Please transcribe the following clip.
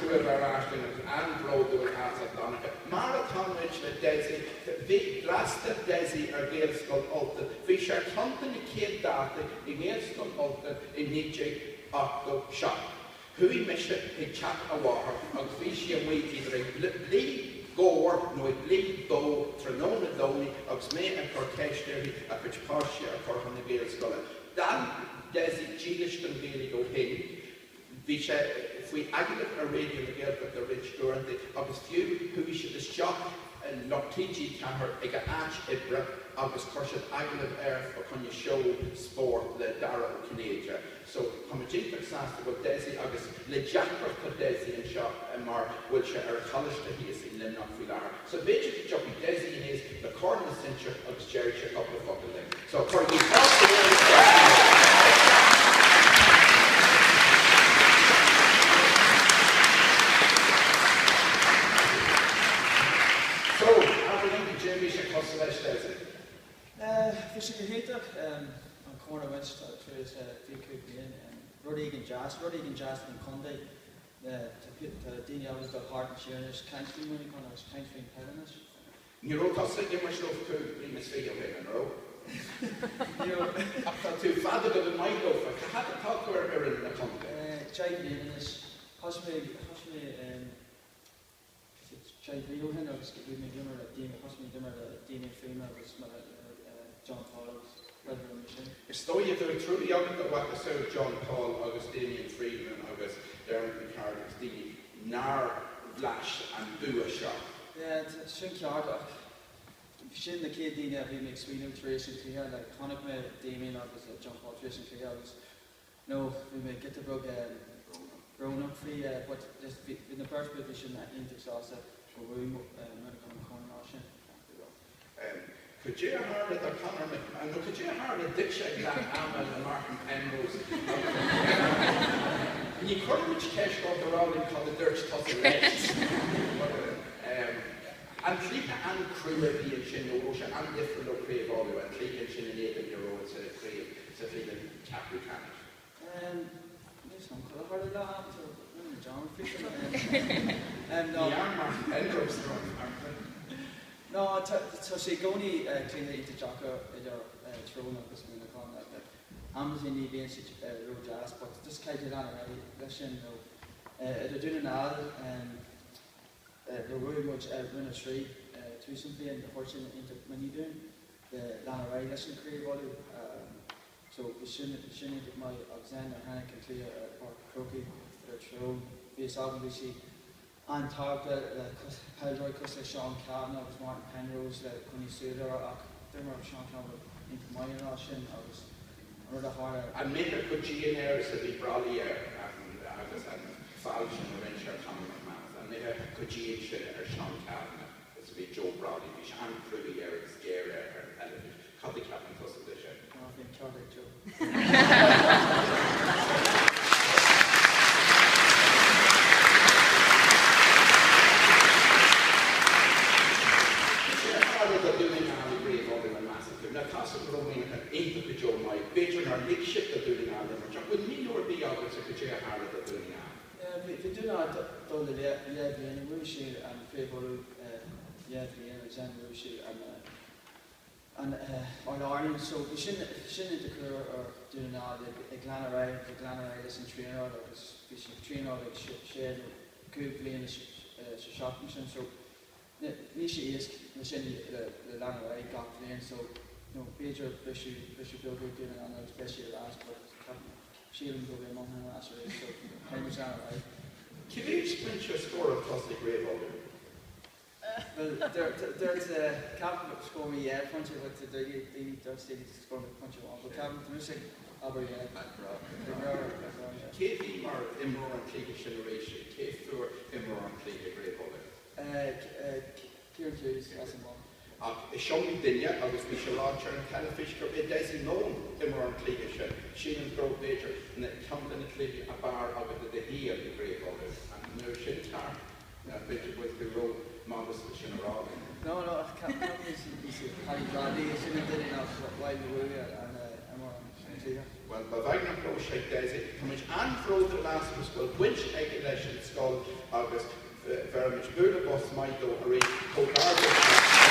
tú a bheith ar ais linn agus an-bhródúil asat Donncha. Mar atá muid le Dessie, bhí, d'fhreastail Dessie ar Ghaelscoil Ultain, bhí sé ar cheann de na chéad daltaí i nGaelscoil Ultain i 1987. Chuaigh mise chuig teach a mháthar agus bhí sí amuigh idir ag blí gcomhair nó ag blí dó tráthnóna Domhnaigh agus mé ag cur ceist uirthi a cuid páistí a chur chun na Gaelscoile. D'fhan Dessie dílis don Ghaeilge ó shin. Bhí sé faoi agallamh ar Raidió na Gaeltachta roinnt uaireanta agus fiú chuaigh siad isteach, lucht TG4, ag a áit oibre agus chuir siad agallamh air fa choinne seó spóirt le Dara Ó Cinnéide. So, tá muid iontach sásta go bhfuil Dessie agus le deacracht tá Dessie anseo mar go bhfuil sé ar a choláiste thíos i Luimneach faoi láthair. So b'fhéidir go dtiocfaidh Dessie aníos le Corn na Sinsear agus déarfaidh sé cúpla focal linn. So, cuirigí fáilte roimh Dessie Nolan. So, abair linn cad é a bhí sé cosúil leis, Dessie? Bhí sé go hiontach an corn a bhaint tar éis 25 bliain. Rud éigin deas, rud éigin deas don chontae. Tá daoine ábalta dul thart an tír anois, caint faoi Muineachán agus caint faoin peil anois. Ní raibh tusa ag imirt leofa 25 bliain ó shin, an raibh? Ní raibh. Ach tá tú fada go maith leofa. Cá fhad atá tú ar fhoireann na contae? 10 bliana anois. Thosaigh mé, thosaigh mé. 6 mhí ó shin agus bhí mé ag imirt le Damien, thosaigh mé ag imirt le Damien Freeman agus John Paul agus peileadóirí mar sin. Is dóigh go bhfuil truaí agat do mhacasamhail John Paul agus Damien Freeman agus Dermot McCarthy agus daoine nár bhlais an bua seo. Yeah, sin ceart ach sin na chéad daoine a bhí mé ag smaoineamh tar éis an cluiche, like chonaic mé Damien agus John Paul tar éis an cluiche agus No, bhí mé giota beag brónach faoi but just bhí na beirt bhí siad iontach sásta go bhfuair Muineachán an corn an lá sin. Cad é a tharla do Conor McMahon, nó cad é a tharla duitse ag leath ama le Martin Penrose? Ní chuirfimid ceist ort a rá linn cad a dúirt tusa leis. An cluiche an-chrua a bhí ansin, nó raibh sé an-difriúil ó Chraobh Uladh, an cluiche ansin in éadan Thír Eoghain sa chraobh? sa chluiche ceathrú ceannais. Níl 's agam cad a tharla leath ama so rinne mé dearmad faoi sin. Ní dhearna Martin Penrose dearmad. No, tá sé i gcónaí cluiche iontach deacair idir Tír Eoghain agus Muineachán. Amanta ní bhíonn siad ró-deas but just caithfidh tú lean ar aghaidh leis sin nó idir Dún na nGall nuair a bhuaigh muid Roinn 3 tús an bhliain chuir sin iontach muinín dúinn. le lean ar aghaidh leis an Craobh Uladh so bhí sin sin iontach maith agus then nuair tháinig an cluiche ar Páirc an Chrócaigh idir Tyrone bhí fhios agam bhí sí an-tábhachtach le peileadóirí cosúil le Seán Cavanagh agus Martin Penrose le coinneáil súil air ach d'imir Seán Cavanagh iontach maith an lá sin agus an rud a tharla An mbeifeá chomh dian air is a bhí Brolly air agus an foul sin a rinne sé ar Conor McManus, an mbeifeá chomh dian sin ar Seán Cavanagh? Is a bhí Joe Brolly, bhí sé an-chruaidh air agus géar air ar an teilifís. Cad a cheapann tusa de sin? Ná bhí an ceart ag Joe. Cad é a tharla do Dhún na nGall i gCraobh Uladh, an measann tú? Now tá 's agam go raibh Muineachán iontach go deo maith, b'fhéidir nár lig siad do Dhún na nGall imirt, ach bhfuil míniú ar bith agatsa cad é a tharla do Dhún na nGall? Bhí Dún na nGall dul le leathbhliain, bhuaigh siad an Chraobh Uladh leathbhliain agus then bhuaigh siad an All Ireland so bhí sin sin iontach crua ar Dún na nGall ag lean ar aghaidh ag lean ar aghaidh leis an traenáil agus bhí siad ag traenáil ag sé nó 5 bhliain sa seachtain sin so Níl sé éasca le sin le lean ar aghaidh gach bliain so you know b'fhéidir briseadh briseadh beag ag Dún na nGall agus beidh siad ar ais but ceapaim sílim go bhfuil Muineachán ar ais arís so caithfidh muid lean ar aghaidh. Cé mhéad pointe a scóráil tusa i gCraobh Uladh? Bhuel dúirt dúirt ceapaim scór mé dhá phointe but daoine dúirt daoine scór mé pointe amháin but ceapaim tá mise ag abair yeah. Cé a bhí mar imreoir an chluiche sin arís? Cé fuair imreoir an chluiche i gCraobh Uladh? Kieran Hughes as an mBun. Ach is iomaí duine, agus bhí sé ráite ar an teilifís, gurb é Dessie Nolan imreoir an chluiche sin. Sílim go raibh, b'fhéidir, ceann de na cluichí ab fhearr agat i do shaol i gCraobh Uladh. An raibh sin ceart? B'fhéidir go bhfuil tú ró-modest le sin a rá linn. No, no, ach ceapaim bhí sé Paddy Bradley, sin an duine nach bhfuil na bhuaigh an imreoir an chluiche. Bhuel, ba bheag nach raibh sé ag Dessie. Tá muid an-bhródúil as agus go bhfuil baint aige leis an scoil agus bheirimid bualadh bos maith dó arís. Comhghairdeas leis.